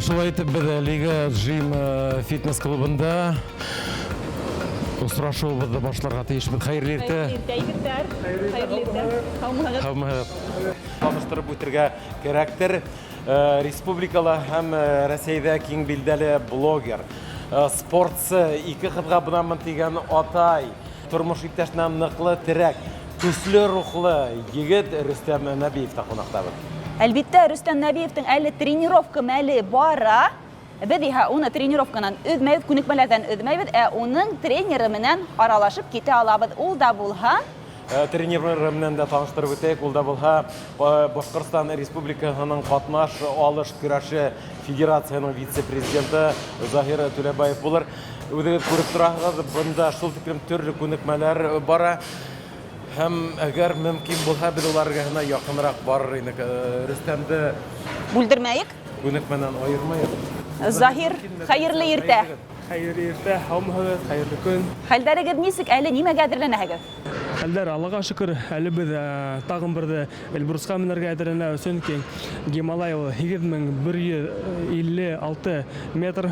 Шулай итеп, без Лига Джим фитнес клубында осрашыуыбыҙҙы башларға тейешбеҙ. Хәйерле иртә. Хәйерле иртә, егеттәр. Хәйерле иртә. Һаумыһығыҙ. Һаумыһығыҙ. Таныштырып үтергә кәрәктер. Республикала һәм Рәсәйҙә киң билдәле блогер, спортсы, ике ҡыҙға бынамын тигән атай, тормош иптәшенә ныҡлы терәк, көслө рухлы егет Рөстәм Нәбиев та ҡунаҡтабыҙ. Әлбиттә, Рөстәм Нәбиевтең әле тренировка мәле бара. Беҙ иһә уны тренировканан өҙмәйбеҙ, күнекмәләрҙән өҙмәйбеҙ, ә уның тренеры менән аралашып китә алабыҙ. Ул да булһа. Тренеры менән дә таныштырып үтәйек. Ул да булһа Башҡортостан Республикаһының ҡатнаш алыш көрәше федерацияһының вице-президенты Заһир Түләбаев булыр. Үҙегеҙ күреп тораһығыҙ, бында шул тиклем төрлө күнекмәләр бара. Һәм әгәр мөмкин булһа, беҙ улар эргәһенә яҡыныраҡ барыр инек. Рөстәмде бүлдермәйек. Күнекмәнән айырмайыҡ. Заһир, хәйерле иртә. Хәйерле иртә, һаумыһығыҙ, хәйерле көн. Хәлдәрегеҙ нисек, әле нимәгә әҙерләнәһегеҙ? Хәлдәр Аллаға шөкөр, әле беҙ тағын берҙе Эльбрусҡа менергә әҙерләнәбеҙ, сөнки Гималай ул 8156 метр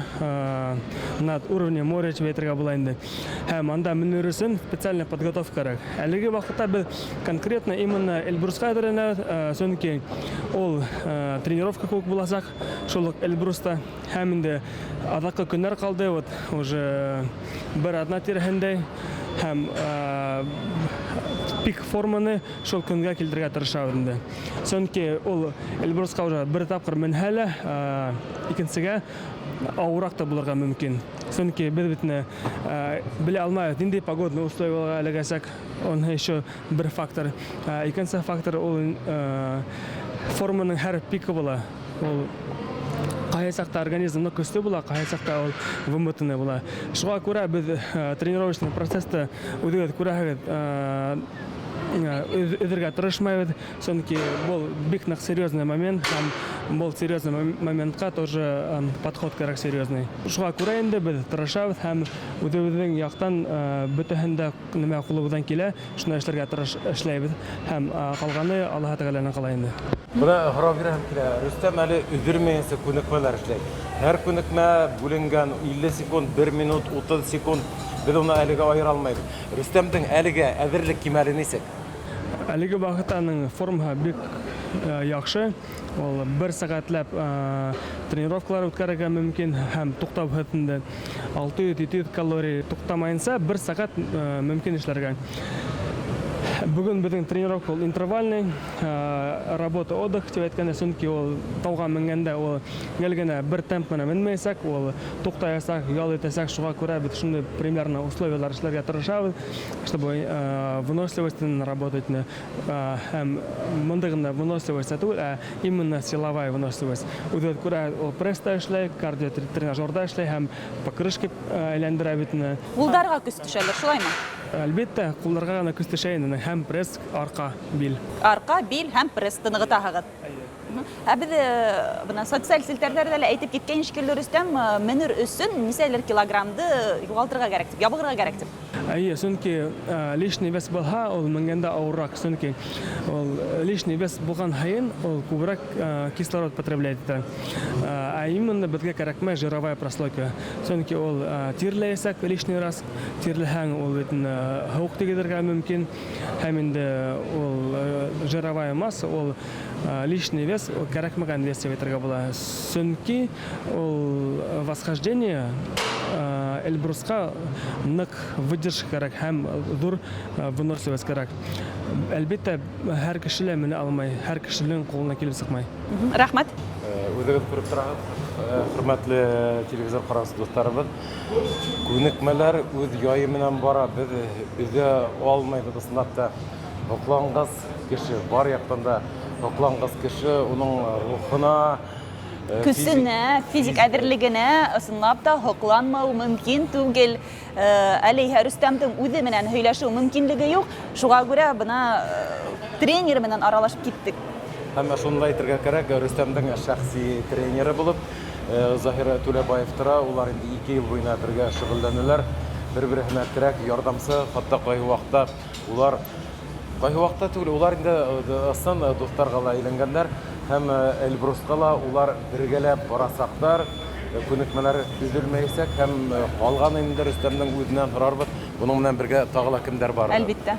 над уровнем моря тип әйтергә була инде. Һәм анда менер өсөн специальная подготовка кәрәк. Әлеге ваҡытта беҙ конкретно именно Эльбрусҡа әҙерләнәбеҙ, сөнки ул тренировка кеүек буласаҡ, шул уҡ Эльбруста. Һәм инде аҙаҡҡы көннәр ҡалды, вот уже бер аҙна тирәһендә һәм пик форманы шул көнгә килтерергә тырышабыҙ инде. Сөнки ул Эльбрусҡа уже бер тапҡыр менһә лә, икенсегә ауырыраҡ та булырға мөмкин. Сөнки беҙ бит белә алмайбыҙ, ниндәй погодный условияларға эләгәсәк. Уныһы еще бер фактор. Икенсе фактор ул форманың һәр пикы була. Ул ҡайһы саҡта организм ныҡ көслө була, ҡайһы саҡта ул вымотанный була. Шуға күрә беҙ тренировочный процессты үҙегеҙ күрәһегеҙ, өҙөргә тырышмайбыҙ, сөнки был бик ныҡ серьезный момент һәм был серьезный моментҡа тоже подход кәрәк серьезный. Шуға күрә инде беҙ тырышабыҙ һәм үҙебеҙҙең яҡтан бөтәһен дә нимә ҡулыбыҙҙан килә, шуны эшләргә тырыш эшләйбеҙ һәм ҡалғаны Аллаһы Тәғәләнән ҡала инде. Бына һорау бирәһем килә. Рөстәм әле өҙөлмәйенсә күнекмәләр эшләй. Һәр күнекмә бүленгән 50 секунд, 1 минут, 30 секунд. Беҙ уны әлегә айыра алмайбыҙ. Рөстәмдең әлегә әҙерлек кимәле нисек? Әлеге ваҡытта уның формаһы бик яҡшы. Ул бер сәғәтләп тренировкалар үткәрергә мөмкин һәм туҡтауһыҙ инде 600-700 калорий туҡтамайынса бер сәғәт мөмкин эшләргә. Бөгөн беҙҙең тренировка ул интервальный, работа отдых тип әйткәндә, сөнки ул тауға менгәндә ул гел генә бер темп менән менмәйәсәк, ул туҡтаясаҡ, ял итәсәк. Шуға күрә беҙ шундай примерно условиялар эшләргә тырышабыҙ, чтобы выносливость работать һәм мындай ғына выносливость түгел, ә именно силовая выносливость. Үҙегеҙ күрә, ул пресста эшләй, кардио тренажерҙа эшләй һәм покрышки әйләндерә бит. Ҡулдарға көс төшәлер, шулаймы? Әлбиттә, ҡулдарға ғына көс төшә инде, һәм пресс, арҡа, бил. Арҡа, бил һәм прессты нығытаһығыҙ. Ә беҙ бына социаль селтәрҙәрҙә лә әйтеп киткән шикелле, Рөстәм, менер өсөн нисәлер килограммды юғалтырға кәрәк тип, ябығырға кәрәк тип. Әйе, сөнки лишний вес булһа, ул менгәндә ауырыраҡ, сөнки ул лишний вес булған һайын ул күберәк кислород потреблять итә. Ә именно беҙгә кәрәкмәй жировая прослойка. Сөнки ул тирләйәсәк лишний раз, тирләһәң ул бит һыуыҡ тейҙерергә мөмкин. Һәм инде ул жировая масса, ул лишний вес, ул кәрәкмәгән вес тип әйтергә була. Сөнки ул восхождение Эльбрусҡа ныҡ выдержка кәрәк һәм ҙур выносливость кәрәк. Әлбиттә, һәр кеше лә менә алмай, һәр кешенең ҡулына килеп сыҡмай. Рәхмәт. Үҙегеҙ күреп тораһығыҙ, хөрмәтле телевизор ҡараусы дуҫтарыбыҙ, күнекмәләр үҙ яйы менән бара, беҙ өҙә алмайбыҙ. Ысынлап та һоҡланғыс кеше, бар яҡтан да һоҡланғыс кеше, уның рухына, көсөнә, физик әҙерлегенә ысынлап та һоҡланмау мөмкин түгел. Әле иһә Рөстәмдең үҙе менән һөйләшеү мөмкинлеге юҡ. Шуға күрә бына тренер менән аралашып киттек. Һәм шуны да әйтергә кәрәк, Рөстәмдең шәхси тренеры булып Заһир Түләбаев тора. Улар инде 2 йыл буйына бергә шөғөлләнәләр. Бер-береһенә терәк, ярҙамсы, хатта ҡайһы ваҡытта улар ҡайһы ваҡытта түгел, улар инде ысын дуҫтарға ла әйләнгәндәр. Һәм Эльбруска ла улар бергәләп барасаҡтар. Күнекмәләр өҙөлмәйәсәк һәм ҡалған инде Рөстәмдең үҙенән һорарбыҙ. Буның менән бергә тағы ла кемдәр бар? Әлбиттә.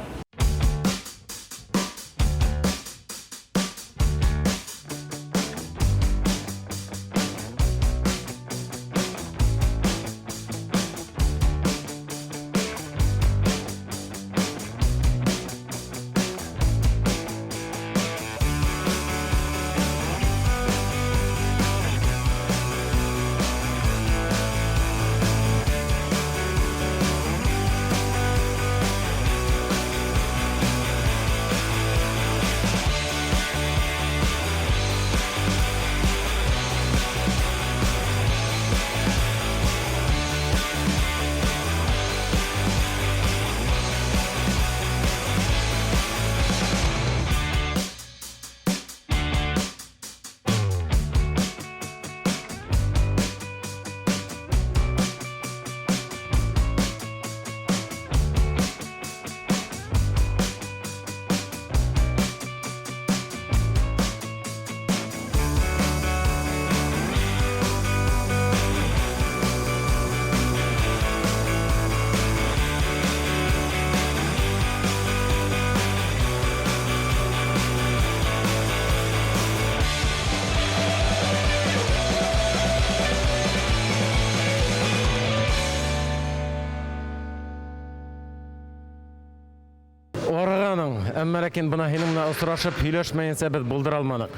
Арығаның, әммә ләкин бына һинең менән осрашып һөйләшмәйенсә беҙ булдыра алманыҡ.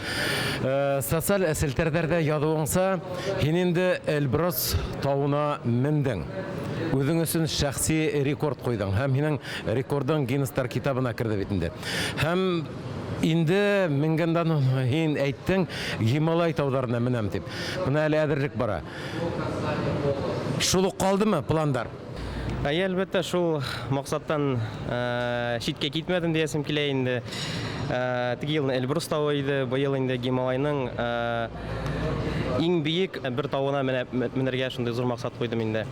Социаль селтәрҙәрҙә яҙыуыңса, һин инде Эльбрус тауына мендең. Үҙең өсөн шәхси рекорд ҡуйҙың һәм һинең рекордың Гиннестар китабына керҙе бит инде. Һәм инде менгәндән һуң һин әйттең, Гималай тауҙарына менәм тип. Бына әле әҙерлек бара. Шул уҡ ҡалдымы пландар? Әйе, әлбәттә, шул маҡсаттан ситкә китмәдем тиясем килә инде. Теге йылны Эльбрус тауы иде, быйыл инде Гималайның иң бейек бер тауына менергә шундай зур маҡсат ҡуйҙым инде.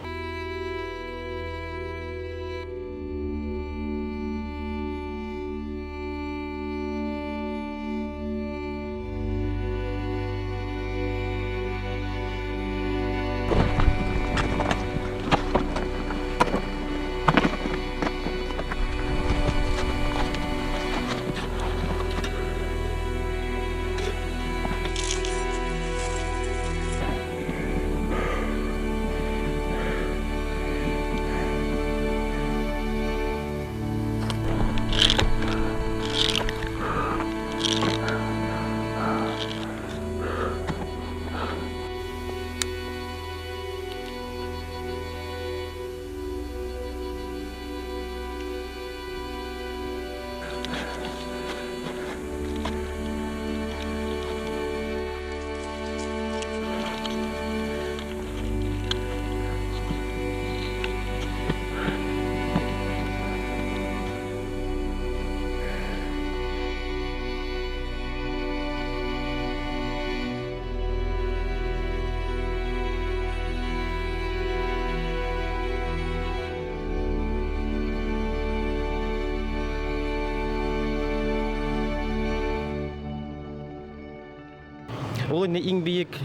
Ул инде иң бейек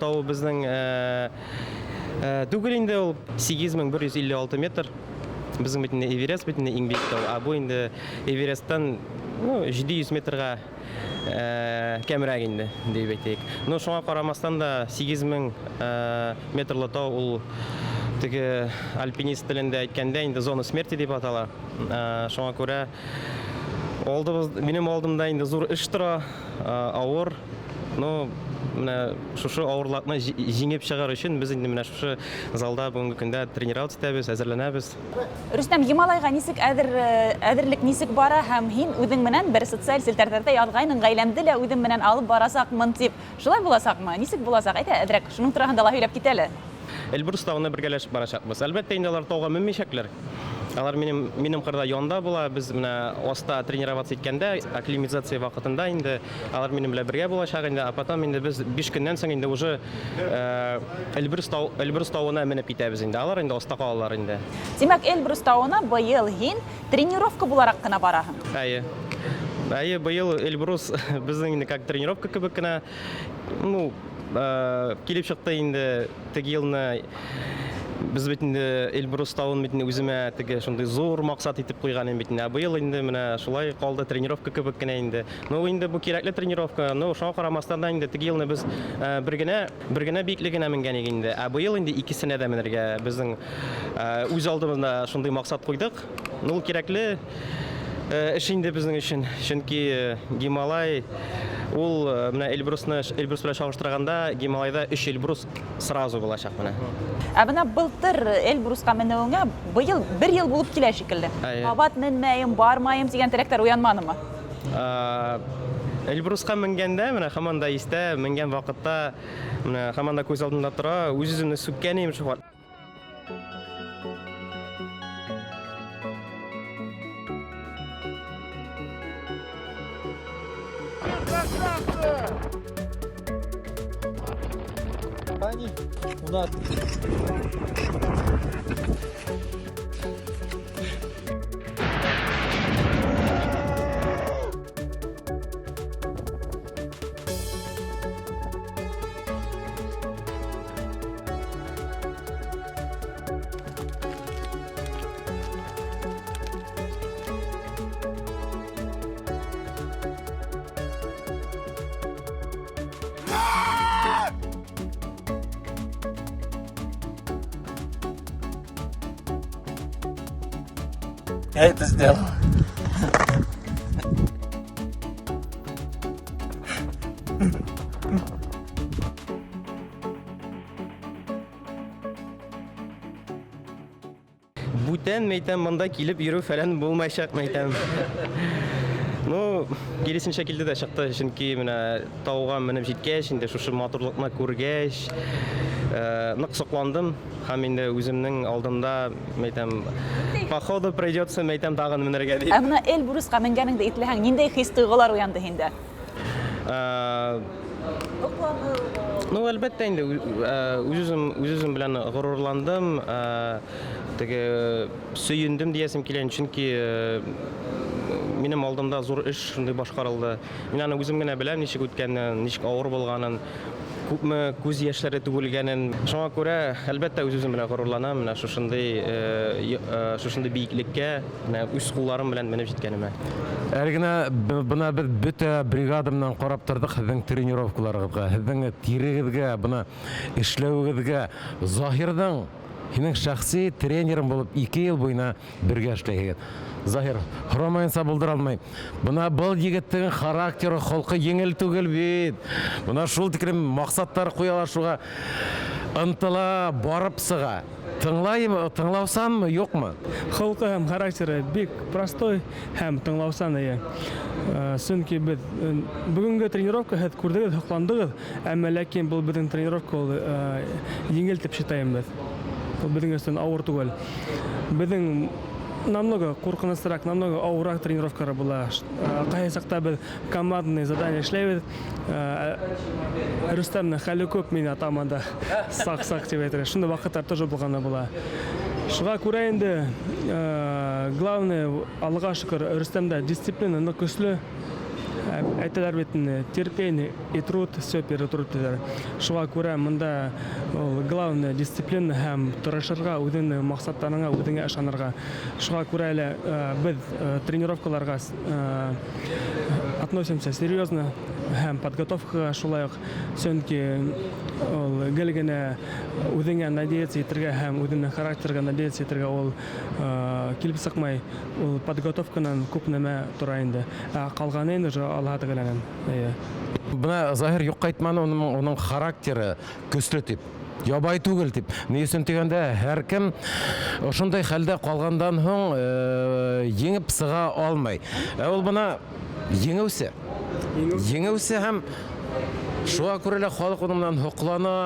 тау безнең түгел инде, ул 8156 метр. Безнең бит инде Эверест бит инде иң бейек тау, ә бу инде Эвересттан, ну, 700 метрга кәмрәк инде, дип әйтәйек. Но шуңа карамастан да 8000 метрлы тау ул теге альпинист телендә әйткәндә инде зона смерти дип атала. Шуңа күрә алдыбыз, минем алдымда инде зур эш тора, авыр. Но менә шушы авырлыкны җиңеп чыгар өчен без инде менә шушы залда бүгенге көндә тренироваться итәбез, әзерләнәбез. Рөстәм, Гималайға нисек әҙерлек нисек бара һәм һин үҙең менән бер социаль селтәрҙәрҙә яҙғайның, ғаиләмде лә үҙем менән алып барасаҡмын тип. Шулай буласаҡмы? Нисек буласаҡ? Әйҙә, әҙерәк шуның тураһында ла һөйләп кит әле. Эльбрус тауына бергәләшеп барасаҡбыҙ. Әлбәттә, инде алар тауға менмәйәчәкләр. Алар минем ҡырҙа янда була. Без менә аста тренироваться иткәндә, акклиматизация ваҡытында инде алар минең белән бергә булачак инде. А потом инде без 5 көннән соң инде уже Эльбрус тауына менеп китәбез инде. Алар инде аста ҡалалар инде. Тимәк, Эльбрус тауына быйыл һин тренировка булараҡ ҡына бараһың. Әйе. Әйе, быел Эльбрус безнең инде как тренировка кебек кенә, ну, килеп чыкты инде. Теге елны без бит инде Эльбрус тавын бит инде үземә теге шундый зур максат итеп куйган идем бит инде. Ә быел инде менә шулай калды, тренировка кебек кенә инде. Ну, инде бу кирәкле тренировка, но шуңа карамастан да инде теге елны без бер генә бер генә биеклегенә менгән идек инде. Ә быел инде икесенә дә менергә безнең үз алдыбызда шундый максат куйдык. Ну, ул кирәкле эш инде безнең өчен, чөнки Гималай ул менә Эльбрусны Эльбрус белән чагыштырганда Гималайда өч Эльбрус сразу булачак менә. Ә менә былтыр Эльбруска менүеңә быел бер ел булып килә шикелле. Әйе. Кабат менмәем, бармаем дигән теләкләр уянмадымы? Эльбруска менгәндә, менә һаман да истә, менгән вакытта менә һаман да күз алдымда тора, үз-үземне сүккән идем шул. Они у нас. Я это сделал. Бүтән, мәйтәм, монда килеп йөрү фәлән булмаячак, мәйтәм. Ну, киресенчә килде дә чыкты, чөнки менә тауга менеп җиткәч, инде шушы матурлыкны күргәч, нык сокландым һәм инде үземнең алдымда, мәйтәм, походу придется, мәйтәм, тагын менергә дип. Ә менә Эльбруска менгәнеңдә итләһәң, ниндәй хис-тойгылар уянды һиндә? Ну, әлбәттә инде, үз-үзем үз-үзем белән горурландым, теге сөендем диясем килә, чөнки минем алдымда зур эш шундый башкарылды. Мин аны үзем генә беләм, ничек үткәнен, ничек авыр булганын, күпме күз яшьләре түгелгәнен. Шуңа күрә, әлбәттә, үз-үзем белән горурланам, менә шушындый биеклеккә менә үз кулларым белән менеп җиткәнемә. Әле генә бына без бөтә бригада белән карап тордык һеҙҙең тренировкаларығыҙға, һеҙҙең тирегеҙгә, бына эшләүегеҙгә. Заһирҙың һинең шәхси тренерың булып 2 ел буйына бергә эшләйһегеҙ. Заһир, һорамайынса булдыра алмайым. Бына был егеттең характеры, холҡо еңел түгел бит. Бына шул тиклем маҡсаттар ҡуя ла, шуға ынтыла, барып сыға. Тыңлаймы, тыңлаусанмы, юҡмы? Холҡо һәм характеры бик простой һәм тыңлаусан, эйе. Сөнки беҙ бөгөнгө тренировка һеҙ күрҙегеҙ, һоҡландығыҙ, әммә ләкин был беҙҙең тренировка ул еңел тип считаем беҙ. Ул беҙҙең өсөн ауыр түгел. Беҙҙең намного ҡурҡынысыраҡ, намного ауырыраҡ тренировкалар була. Ҡайһы саҡта беҙ командный задание эшләйбеҙ. Рөстәмдең хәле күп, мин атаманда саҡ-саҡ тип әйтергә. Шундай ваҡыттар тоже булғаны була. Шуға күрә инде, главное, Аллаға шөкөр, Рөстәмдә дисциплина ныҡ көслө. Әйтәләр бит инде, терпение и труд все перетрут тиҙәр. Шуға күрә мында ул главное дисциплина һәм тырышырға, үҙеңдең маҡсаттарыңа, үҙеңә ышанырға. Шуға күрә әле беҙ тренировкаларға относимся серьезно һәм подготовкаға шулай уҡ, сөнки ул гел генә үҙеңә надеяться итергә һәм үҙеңдең характерға надеяться итергә ул килеп сыҡмай. Ул подготовканан күп нәмә тора инде. Ә ҡалғаны инде уже Аллаһ Тәғәләнән. Эйе. Бына Заһир юҡҡа әйтмәне, уның характеры көслө тип, ябай түгел тип. Ни өсөн тигәндә, һәр кем ошондай хәлдә ҡалғандан һуң еңеп сыға алмай. Ә ул бына еңеүсе. Еңеүсе һәм шуға күрә лә халыҡ уның менән һоҡлана,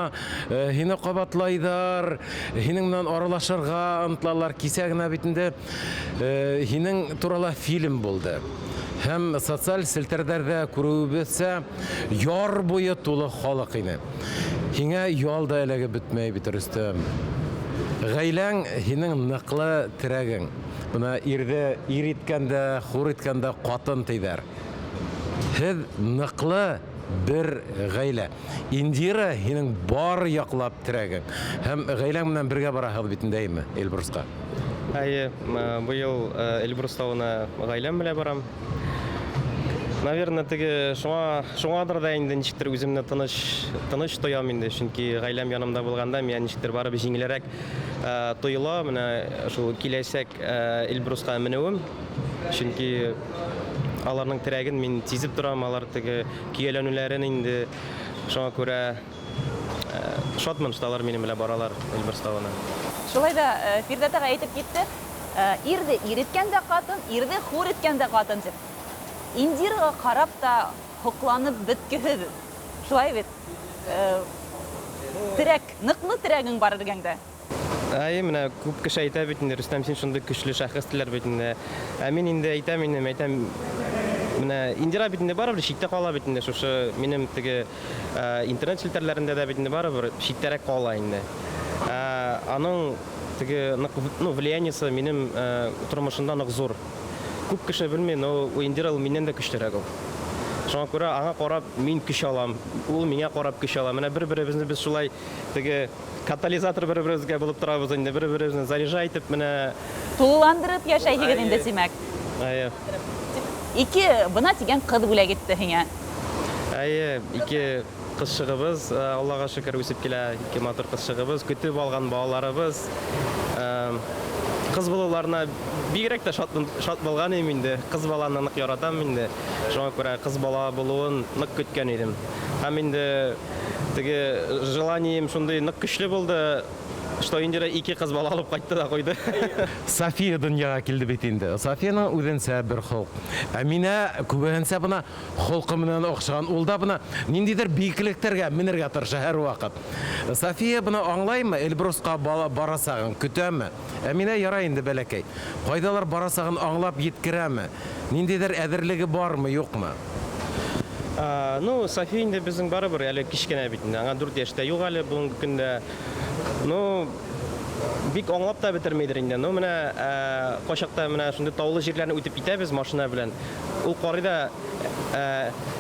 һине ҡабатлайҙар, һинең менән аралашырға ынтылалар. Кисә генә бит инде һинең турала фильм булды. Һәм социаль селтәрҙәрҙә күреүебеҙсә, яр буйы тулы халыҡ ине. Һиңә ял да эләгеп бөтмәй бит, Рөстәм. Ғаиләң һинең ныҡлы терәгең. Бына ирҙе ир иткәндә, хур иткәндә ҡатын тиҙәр. Һеҙ ныҡлы бер ғаилә. Индира һинең бар яҡлап терәгең. Һәм ғаиләң менән бергә бараһығыҙ бит инде, әйме, Эльбрусҡа? Әйе, быйыл Эльбрус тауына ғаиләм белән барам. Наверное, теге шуңа шуңадыр да инде ничектер үземне тыныч тыныч тоям инде, чөнки гаиләм янымда булганда миңа ничектер барыбер җиңелрәк тоела. Менә шул киләчәк Эльбруска менүем. Чөнки аларның терәген мин сизеп торам, алар теге көяләнүләрен инде шуңа күрә шатмын, что алар минем белән баралар Эльбрус тавына. Шулай да Фирдәт ага әйтеп китте, ирҙе ир иткән дә ҡатын, ирҙе хур иткән дә ҡатын тип. Индираға ҡарап та һоҡланып бөткөһөҙ. Шулай бит. Терәк, ныҡлы терәгең бар эргәңдә. Әйе, менә күп кеше әйтә бит инде, Рөстәм, син шундый көчле шәхес диләр бит инде. Ә мин инде әйтәм инде, әйтәм, менә Индира бит инде барыбер читтә кала бит инде, шушы минем теге интернет челтәрләрендә дә бит инде барыбер читтәрәк кала инде. Аның теге нык, ну, влияниесе минем тормышымда нык зур. Күп кеше белми, но Индира ул миннән дә көчлерәк ул. Шуңа күрә аңа карап мин көч алам, ул миңа карап көч ала. Менә бер-беребезне без шулай теге катализатор бер-беребезгә булып торабыз инде, бер-беребезне заряжать итеп менә. Тулыландырып яшәйһегеҙ инде, тимәк. Әйе. Ике бына тигән ҡыҙ бүләк итте һиңә. Әйе, ике кызчыгыбыз, Аллага шөкер, үсеп килә, ике матур кызчыгыбыз, көтеп алган балаларыбыз. Кыз булуларына бигрәк тә шат булган идем инде. Кыз баланы нык яратам инде. Шуңа күрә кыз бала булуын нык көткән идем. Һәм инде теге желанием шундый нык көчле булды, что Индира ике кыз бала алып кайтты да куйды. София дөньяга килде бит инде. Софияның үзенсә бер холк. Әминә күбеһенсә бына холкы менән охшаган. Ул да бына ниндидер биеклекләргә менергә тырыша һәр вакыт. София бына аңлаймы, Эльбруска барасагын көтәме? Әминә ярай инде бәләкәй. Кайдалар барасагын аңлап еткерәме? Ниндидер әҙерлеге бармы, юкмы? Ну, София инде безнең барыбер әле кечкенә бит инде. Аңа 4 яшьтә юк әле бүгенге көндә. Ну, бик аңлап та бетермейдер инде. Ну, менә кайчакта менә шундый таулы җирләрне үтеп китәбез машина белән. Ул карый да,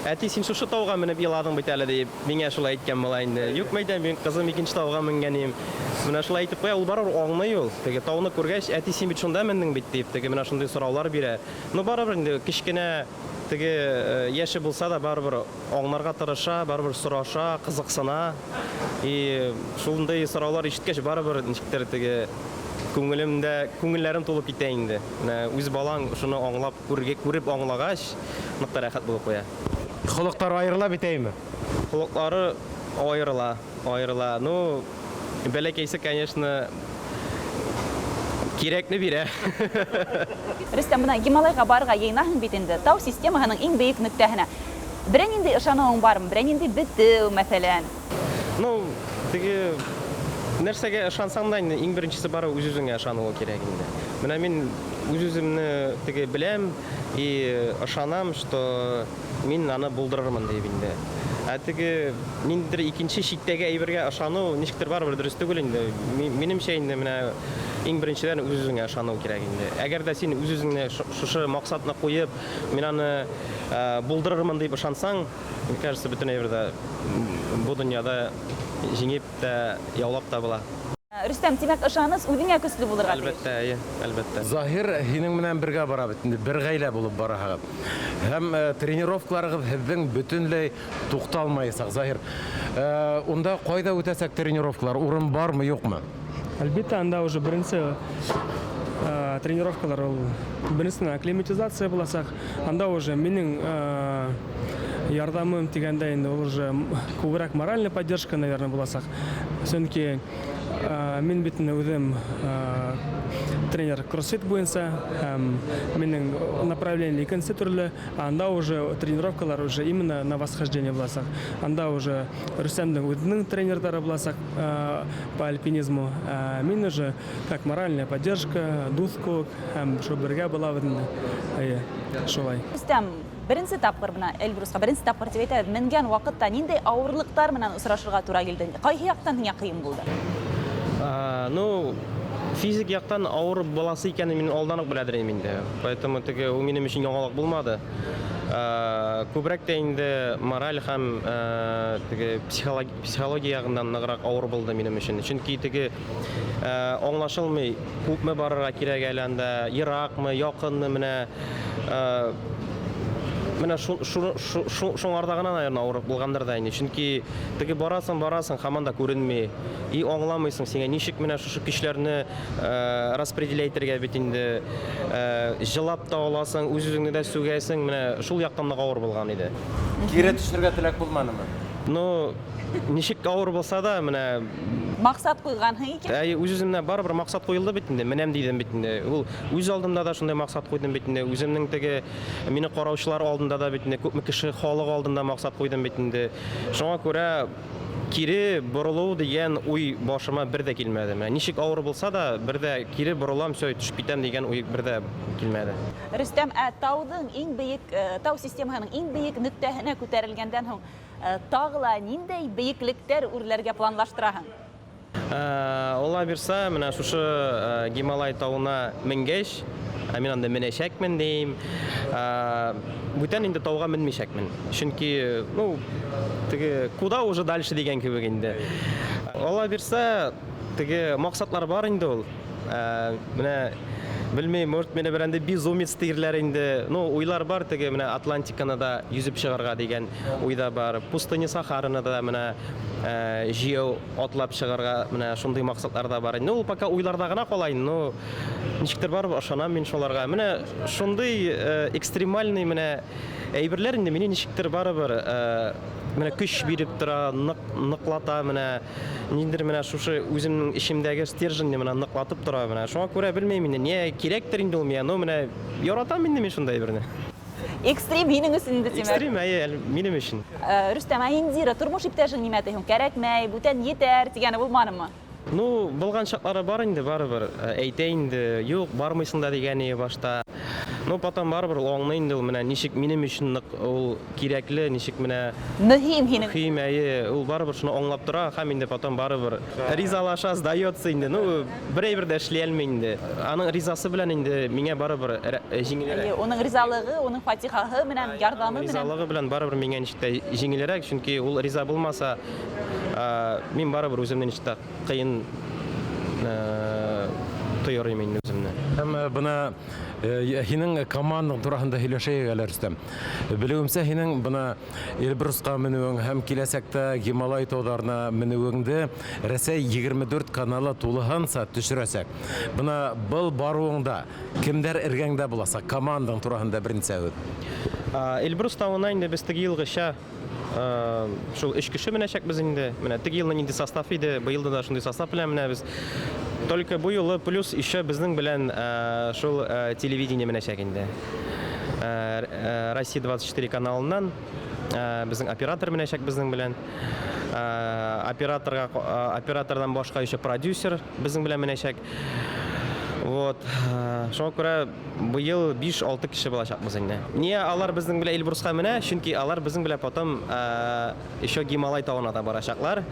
әти, син шушы тауга менеп еладың бит әле дип, миңа шулай әйткән була инде. Юк, мәйтәм, мин кызым икенче тауга менгән идем. Менә шулай әйтеп куя, ул барыбер аңлый ул. Теге тауны күргәч, әти, син бит шунда мендең бит дип, теге менә шундый сораулар бирә. Ну, барыбер инде кечкенә теге яше булса да барыбер аңларга тырыша, барыбер сораша, кызыксына. И шундый сораулар ишеткәч, барыбер ничектер теге күңелемдә, күңелләрем тулып китә инде. Менә үз балаң шуны аңлап, күреп аңлагач, нык та рәхәт булып куя. Холыклары аерыла бит, әйме? Холыклары аерыла, аерыла. Ну, бәләкәйсе, конечно, кирәкне бирә. Рөстәм, бына Гималайға барырға йыйынаһың бит инде. Тау системаһының иң бейек нөктәһенә. Берәр ниндәй ышаныуың бармы? Берәр ниндәй бетеү, мәҫәлән? Ну, теге нәрсәгә ышансаң да инде, иң беренчесе бары үз-үзеңә ышануы кирәк инде. Менә мин үз-үземне теге беләм и ышанам, что мин аны булдырырмын дип инде. Ә теге ниндидер икенче читтәге әйбергә ышану ничектер барыбер дөрес түгел инде. Минемчә инде менә иң беренчедән үз-үзеңә ышану кирәк инде. Әгәр дә син үз-үзеңне шушы максатны куеп, мин аны булдырырмын дип ышансаң, мне кажется, бөтен әйбер дә бу дөньяда җиңеп тә, яулап та була. Рөстәм, тимәк, ышаныч үҙеңә көслө булырға тейеш. Әлбәттә, әйе, әлбәттә. Заһир һинең менән бергә бара бит инде, бер ғаилә булып бараһығыҙ. Һәм тренировкаларығыҙ һеҙҙең бөтөнләй туҡталмайсаҡ, Заһир. Унда ҡайҙа үтәсәк тренировкалар? Урын бармы, юҡмы? Әлбиттә, анда уже беренсе тренировкалар ул беренсенән акклиматизация буласаҡ. Анда уже минең ярҙамым тигәндә инде ул уже күберәк моральная поддержка, наверное, буласаҡ. Сөнки мин бит инде үҙем тренер кроссфит буйынса, һәм минең направление икенсе төрлө. Анда уже тренировкалар уже именно на восхождение буласаҡ. Анда уже Рөстәмдең үҙенең тренерҙары буласаҡ по альпинизму. Мин уже как моральная поддержка, дуҫ кеүек, һәм шул бергә булабыҙ инде. Эйе, шулай. Рөстәм, беренсе тапҡыр бына Эльбрусҡа, беренсе тапҡыр тип әйтәбеҙ, менгән ваҡытта ниндәй ауырлыҡтар менән осрашырға тура килде? Ҡайһы яҡтан һиңә ҡыйын булды? Ну, Физик яктан авыр буласы икәнен мин алдан ук беләдер идем инде. Поэтому теге ул минем өчен яңалык булмады. Күбрәк тә инде мораль һәм теге психология ягыннан ныграк авыр булды минем өчен. Чөнки теге аңлашылмый, күпме барырга кирәк әле анда, еракмы, якынмы, менә менә шуңарда гына, наверное, авыр булгандыр да инде. Чөнки теге барасың, барасың, һаман да күренми. И аңламыйсың, сиңа ничек менә шушы көчләрне распределять итәргә бит инде. Җылап та аласың, үз-үзеңне дә сүгәсең, менә шул яктан нык авыр булган иде. Кире төшергә теләк булмадымы? Ну, ничек авыр булса да, менә Максат куйганһың икән. Әй, үз-үземә барыбер максат куелды бит инде, менәм дидем бит инде. Ул үз алдымда да шундый максат куйдым бит инде. Үземнең теге мине караучылар алдында да бит инде, күпме кеше халык алдында максат куйдым бит инде. Шуңа күрә кире борылу дигән уй башыма бер дә килмәде. Менә ничек авыр булса да, бер дә кире борылам, всё, төшеп китәм дигән уй бер дә килмәде. Рөстәм, ә тауның иң бейек, тау системаһының иң бейек нөктәһенә күтәрелгәндән һуң, тагы ла ниндәй бейеклектәр үрләргә планлаштыраһың? Алла бирса, менә шушы Гималай тавына менгәч, ә мин анда менәчәкмен дим. Бүтән инде тауга менмичәкмен. Чөнки, ну, теге куда уже дальше дигән кебек инде. Алла бирса, теге максатлар бар инде ул. Менә белмим, может, мине берәнде безумец диерләр инде. Ну, уйлар бар, теге менә Атлантиканы да йөзеп чыгарга дигән уйда бар. Пустыня Сахараны да менә җәяү атлап чыгарга менә шундый максатлар да бар. Ну, ул пока уйларда гына кала инде, но ничектер барып ышанам мин шуларга. Менә шундый экстремальный менә әйберләр инде мине ничектер барыбер менә көч биреп тора, нык ныклата, менә ниндидер менә шушы үземнең эчемдәге стерженьне менә ныклатып тора менә. Шуңа күрә белмим инде, не кирәктер инде ул миңа, но менә яратам инде мин шундый әйберне. Экстрим һинең өсөн инде, тимәк. Экстрим, әйе, минем өчен. Рөстәм, ә Индира, тормыш иптәшең нимә ти һуң? Кәрәкмәй, бүтән етәр дигәне булманымы? Ну, булган чаклары бар инде, барыбер. Әйтә инде, юк, бармыйсың да дигәне башта. Ну, потом барыбер ул аңлый инде ул менә ничек минем өчен нык ул кирәкле, ничек менә Мөһим һинең. Мөһим, әйе, ул барыбер шуны аңлап тора һәм инде потом барыбер ризалаша, сдается инде. Ну, бер әйбер дә эшли алмый инде. Аның ризасы белән инде миңа барыбер җиңелрәк. Әйе, уның ризалыгы, уның фатихаһы менән, ярҙамы менән. Ризалыгы белән барыбер миңа ничек тә җиңелрәк, чөнки ул риза булмаса, мин барыбер үземне ничек тә кыен тояр идем инде үземне. Һәм бына һинең командаң тураһында һөйләшәйек әле, Рөстәм. Белеүемсә, һинең бына Эльбруска менеүең һәм киләсәктә Гималай тауҙарына менеүеңде Рәсәй 24 каналы тулыһынса төшөрәсәк. Бына был барыуыңда кемдәр эргәңдә буласаҡ? Командаң тураһында бернисә һүҙ. Эльбрус тауына инде без теге елгыша шул өч кеше менәчәкбеҙ инде. Менә теге елны нинди состав иде, быел да шундый состав белән менәбеҙ. Только бу юлы плюс еще беҙҙең белән шул телевидение менәчәк инде. Россия 24 каналынан беҙҙең оператор менәчәк беҙҙең белән. Операторҙан башҡа еще продюсер беҙҙең белән менәчәк. Вот. Шуңа күрә быел 5-6 кеше булачакбыз инде. Ниә алар безнең белән Эльбруска менә? Чөнки алар безнең белән потом еще Гималай тавына да барачаклар.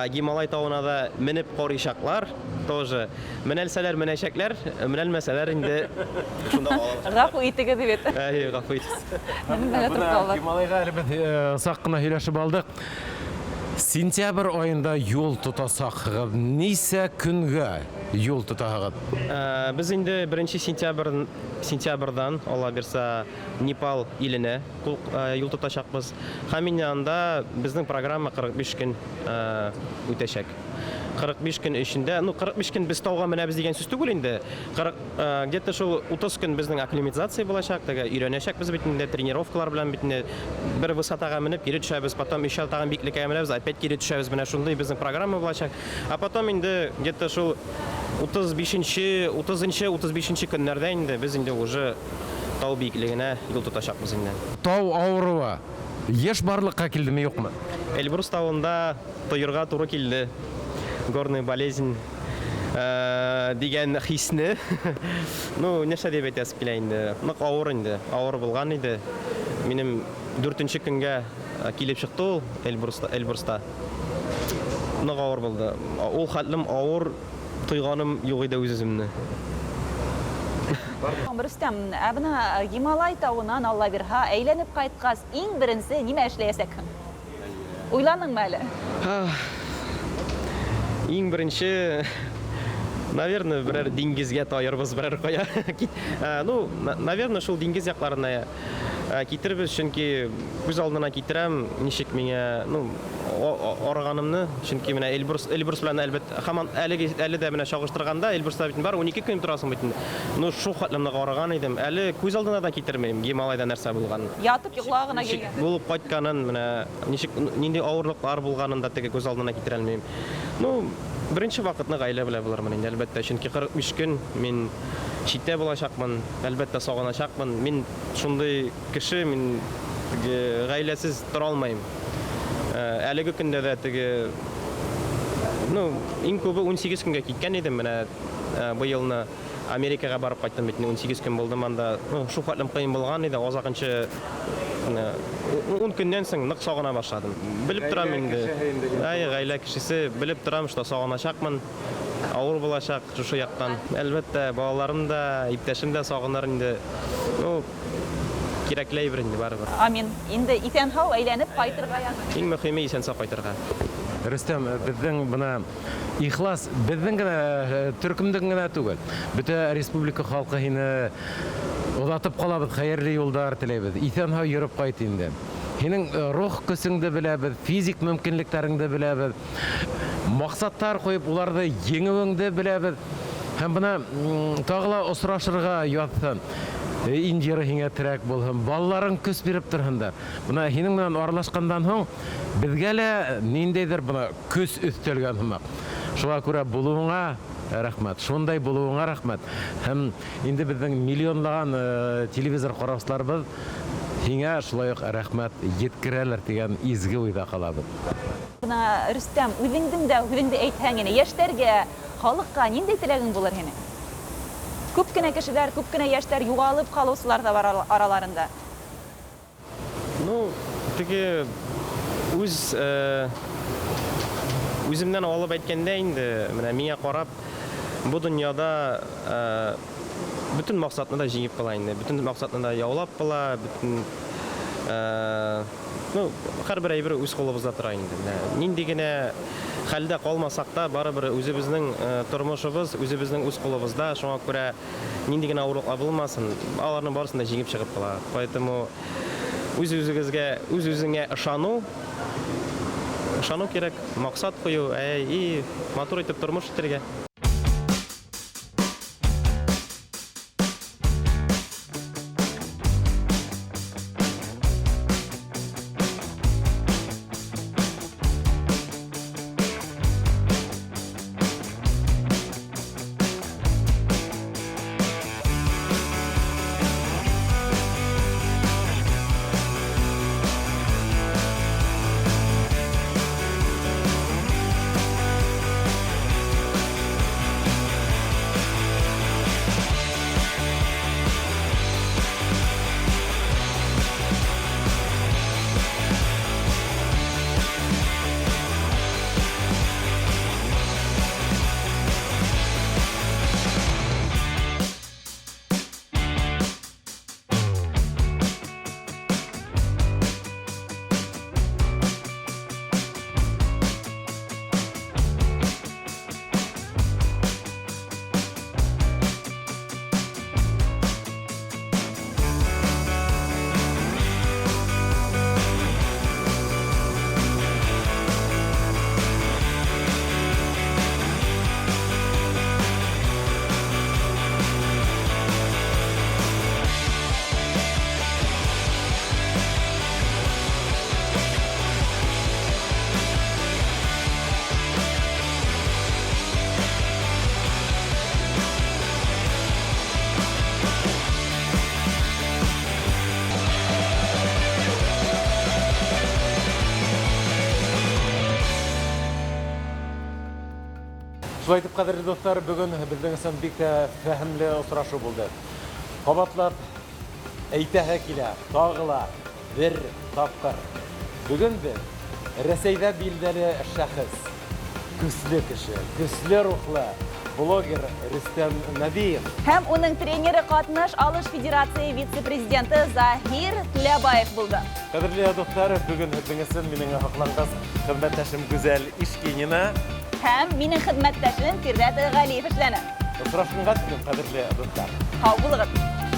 Гималай тавына да менеп карыйчаклар тоже. Менәлсәләр менәчәкләр, менәлмәсәләр инде шунда калалар. Гафу итегеҙ бит. Әйе, гафу итегез. Менә Бына торып Гималайға әле беҙ саҡ ҡына һөйләшеп алдыҡ. Сентябрь айында юл тотасаҡһығыҙ. Нисә көнгә юл тотаһығыҙ? Беҙ инде беренсе сентябрҙән, Алла бирсә, Непал иленә юл тотачаҡбыҙ. Һәм инде анда беҙҙең программа 45 көн үтәсәк. 45 көн эчендә, ну, 45 көн без тауға менәбеҙ дигән сүз түгел инде. Где-то шул 30 көн беҙҙең акклиматизация булачак, теге өйрәнәчәкбеҙ бит инде, тренировкалар белән бит инде. Бер высотаға менеп кире төшәбеҙ, потом еще тагын биклеккә менәбеҙ, опять кире төшәбеҙ. Менә шундай беҙҙең программа булачак. А потом инде где-то шул 35-нче, 30-нчы, 35-нче көннәрдә инде без инде уже тау биеклегенә юл тотачакбыз инде. Тау ауырыуы еш барлыҡҡа килдеме, юҡмы? Эльбрус тауында тоярға туры килде. Горная болезнь дигән хисне. Ну, нәрсә дип әйтәсем килә инде. Нык авыр инде. Авыр булган иде. Минем дүртенче көнгә килеп чыкты ул Эльбруста. Нык авыр булды. Ул хәтлем авыр Тойғаным юҡ иде үҙ-үҙемне. Рөстәм, ә бына Гималай тауынан Алла бирһә, әйләнеп ҡайтҡас, иң беренсе нимә эшләйәсәкһең? Уйланыңмы әле? Иң беренсе, наверное, берәр диңгеҙгә тайырбыҙ, берәр ҡая. Ну, наверное, шул диңгеҙ яҡларына китербеҙ, сөнки күҙ алдына китерәм, нисек миңә, ну, арығанымны, сөнки менә Эльбрус белән әлбәттә, һаман әле дә менә чагыштырганда, Эльбруста бит бар 12 көн торасың бит инде. Ну, шул хәтлем нык арыган идем. Әле күҙ алдына да китермәйем Гималайҙа нәрсә булғанын. Ятып йоҡлағы ғына Нисек килгән. булып ҡайтҡанын, менә нисек, нинди авырлыҡлар булғанын да теге күҙ алдына китерә алмайым. Ну, беренсе ваҡытны ғаилә белән булырмын инде, әлбәттә, чөнки 45 көн мин читтә буласаҡмын, әлбәттә, сағынасаҡмын. Мин шундай кеше, мин теге ғаиләсез тора алмайым. Әлеге көндә дә теге, ну, иң күбе 18 көнгә киткән идем, менә быйылны Америкаға барып ҡайттым бит, 18 көн булдым анда. Ну, шул хәтлем ҡыйын булған иде, азағынчы, менә, 10 көннән соң ныҡ сағына башладым. Белеп торам Ғаилә инде. кешеһе инде. Әй, ғаилә кешесе, белеп торам, что сағынасаҡмын. Ауыр буласаҡ шушы яҡтан. Әлбәттә, балаларым да, иптәшем дә сағыныр инде. Ну, кирәкле әйбер инде барыбер. Амин. Инде иҫән-һау әйләнеп ҡайтырға яҙһын. Иң мөһиме иҫән-һау ҡайтырға. Рөстәм, беҙҙең бына ихлас, беҙҙең генә, төркөмдөң генә түгел. Бөтә республика халҡы һине оҙатып ҡалабыҙ, хәйерле юлдар теләйбеҙ. Иҫән-һау йөрөп ҡайт инде. Һинең рух көсөңдө беләбеҙ, физик мөмкинлектәреңде беләбеҙ. Маҡсаттар ҡуйып, уларҙы еңеүеңде беләбеҙ. Һәм бына, тағы ла осрашырға яҙһын. Индира һиңә терәк булһын, балаларың көс биреп торһондар. Бына һинең менән аралашҡандан һуң беҙгә лә ниндәйҙер бына көс өҫтәлгән һымаҡ. Шуға күрә булыуыңа рәхмәт, шундай булыуыңа рәхмәт. Һәм инде беҙҙең миллионлаған телевизор ҡараусыларыбыҙ һиңә шулай уҡ рәхмәт еткерәләр тигән изге уйҙа ҡалабыҙ. Бына, Рөстәм, үҙеңдең дә үҙеңде әйтһәң ине, йәштәргә, халыҡҡа ниндәй теләгең булыр һинең? Күп кенә кешеләр, күп кенә йәштәр юғалып ҡалыусылар ҙа бар араларында. Ну, теге үҙемдән алып әйткәндә инде, менә миңә ҡарап, бу донъяда бөтөн маҡсатны да җиңеп була инде, бөтөн маҡсатны да яулап була, бөтөн ну, һәрбер әйбер үз ҡулыбыҙҙа тора инде. Менә нинди генә хәлдә ҡалмаһаҡ та, барыбер үҙебеҙҙең тормошобоҙ, үҙебеҙҙең үҙ ҡулыбыҙҙа, шуңа күрә нинди генә авырлыҡлар булмаһын, аларның барысын да җиңеп чыгып була. Поэтому үҙ-үзегеҙгә, үҙ-үзеңә ышаныу кәрәк, маҡсат ҡуйыу, и матур итеп тормош итергә. Шулай итеп, ҡәҙерле дуҫтар, бөгөн беҙҙең өсөн бик тә фәһемле осрашыу булды. Ҡабатлап әйтәһе килә, тағы ла бер тапҡыр. Бөгөн беҙ Рәсәйҙә билдәле шәхес, көслө кеше, көслө рухлы блогер Рөстәм Нәбиев. Һәм уның тренеры катнаш алыш федерация вице-президенты Заһир Тлябаев булды. Кадерле дуслар, бүген һеҙҙең өсөн минең һоҡланғыс хеҙмәттәшем Гүзәл Ишкинина. Һәм минең хеҙмәттәшем Фирҙәт Галиев эшләне. Осрашҡанға тиклем, ҡәҙерле дуҫтар. Һау булығыҙ!